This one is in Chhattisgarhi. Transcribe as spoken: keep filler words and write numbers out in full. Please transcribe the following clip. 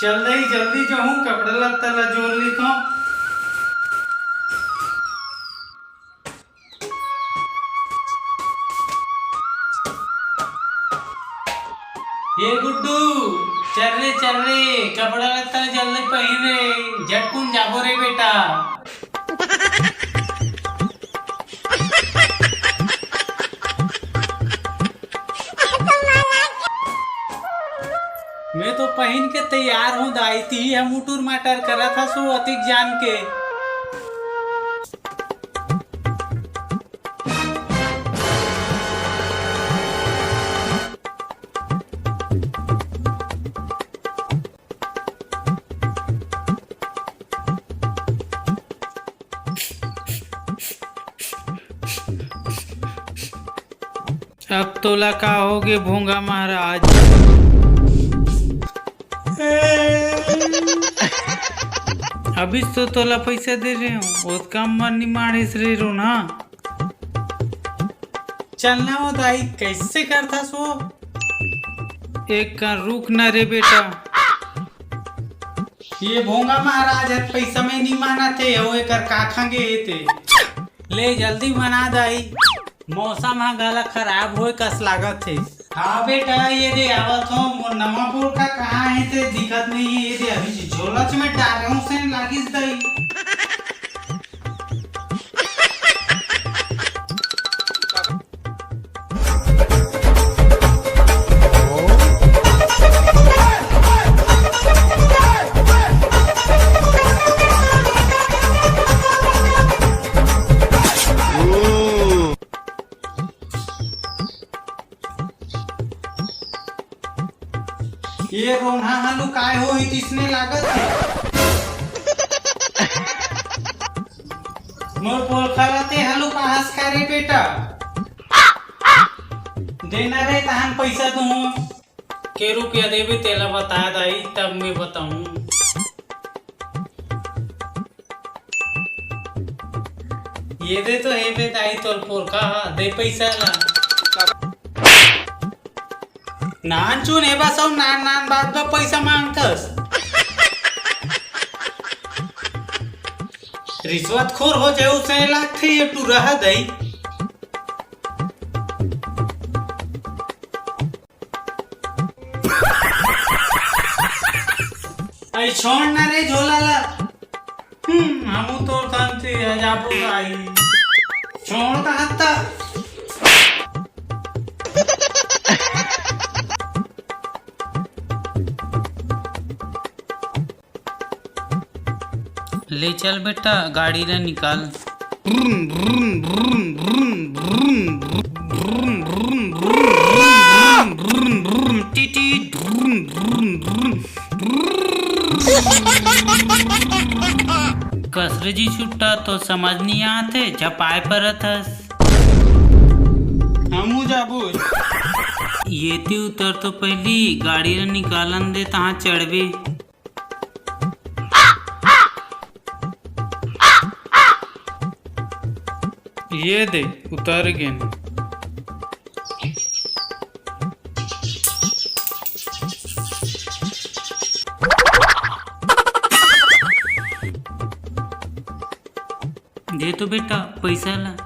चल दाई, जल्दी जाहूं, कपड़ा लत्ता ला जोर लेथंव। ए गुड्डू, चल रे, चल रे, कपड़ा लत्ता जल्दी पहिर रे, झटकुन जाबो रे बेटा। मैं तो पहिन के तैयार हूं दाई, तिही ह मुटुर माटर करत हस ओ अतिक जान के। अब तोला का होगे भोंगा महाराज? अभी तो तोला पैसा दे रहे हूँ, ओतका मन निमाड़िस रे रोना। चलना वो दाई, कैसे करथस वो? एक कन रुक ना रे बेटा। ये भोंगा महाराज हर पैसा में नी मानत हे, अउ एकर का खंगे हे ते। ले जल्दी बना दाई, मौसम ह घला खराब होए कस लागत हे। हाँ बेटा, ये दे आवत हो, मोर नवा पुरखा कहाँ हे ते दिखत नहीं हे। ये दे अभी झोलच में डारे हूँ से लागिस दाई। ये रोनहा हालू काय होही तिसने लागत हे। मोर पोलखा ला ते हालू पाहस का रे बेटा? देना रे तहन पैसा तुहूँ। के रुपया देबे तेला बता दाई, तब मैं बताऊँ। ये दे तो हे बे दाई तोर पोरखा हा, दे पैसा ला। नान चुन हे बस, अउ नान नान बात बा पैसा मांगथस। रिश्वतखोर हो जाए उसे लागथे ये टूरा हा दाई। अई छोड़ ना रे झोला ला। हम्म, हमू तो तंती है जाबो आई। छोड़ का हत्ता। ले चल बेटा, गाड़ी ला निकाल। टीटी। कसरे जी छुट्टा तो समझ नहीं आते, झपाए परत हस। हमू जाबो। ये ती उतर तो पहली, गाड़ी ला निकालन दे, तहाँ चढ़बे। ये दे, उतर गेन। दे तो बेटा, पैसा ला।